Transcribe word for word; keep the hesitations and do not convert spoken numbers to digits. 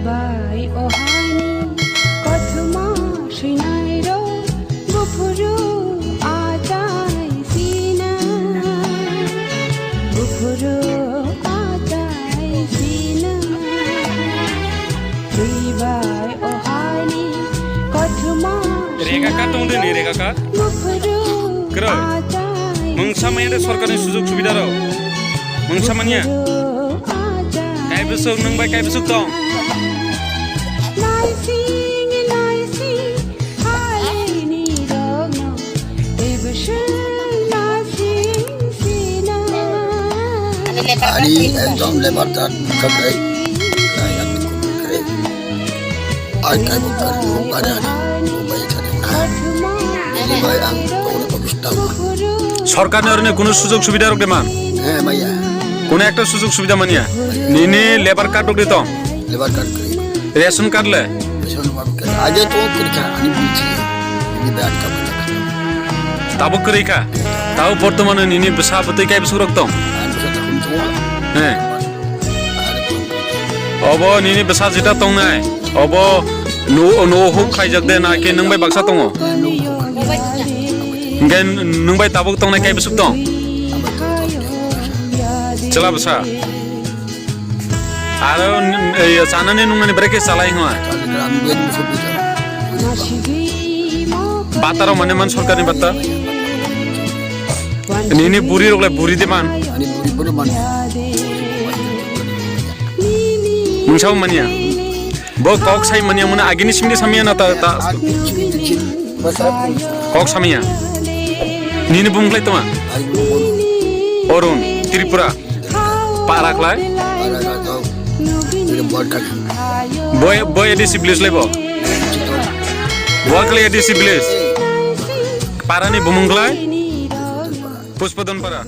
Bai o hani kothoma swinairok buphuru achai sina, buphuru achai sina. Twi bai o hani kothoma Rega ka tong de ni rega ka? Buphuru Kro. Achai Mungsa maya de sorkar ni sujog subida rok. Mungsa manya. Buphuru achai Kai bwswk nwng bai kai bwswk tong? Naising, naising, halini rokno, tei bwswk naising sina. Ani ekdom lebar tat khakai. Kaya tukun kare. Ai kai bukar, bukar ani, bubai kare. Ini bai ang, tong na pabista. Sorkar ni orne kunu sujog subida rok de man? Eh, maya. Kunu ekta sujog subida manya? Nini lebar card rok de tong? Lebar card kwrwi. Ration card le? Ration card kwrwi. Aja to kwrwi kha, ani buji. Ini bai atka bata kha. Tabuk kwrwi kha? Tabuk bortomano nini bwsa bwtwi kai bwswk rok tong? Ani bwsa ta khum chungo. He. Obo nini bwsa jeta tongnai, obo nu-, nuo huk khlaijak de, na khe nwng bai baksa tongo? Hwnkhe nwng bai tabuk tongnai kai bwswk tong? Chwla bwsa. Aro n-, ei, chanani nungnani bwrwi khe chalai hwnma? Bata rok mane man sorkarni bata? Nini buri rok le buri de man? Mungsa bo manya. Bo kok sai manya muna agini simdi samya na ta, ta. Kok samya. Nini bung khlai toma? Arun, Tripura. Para khlai? Boy, boy A D C village lebo. Boy khlai A D C village. Para ni bumung khlai? Puspodon para.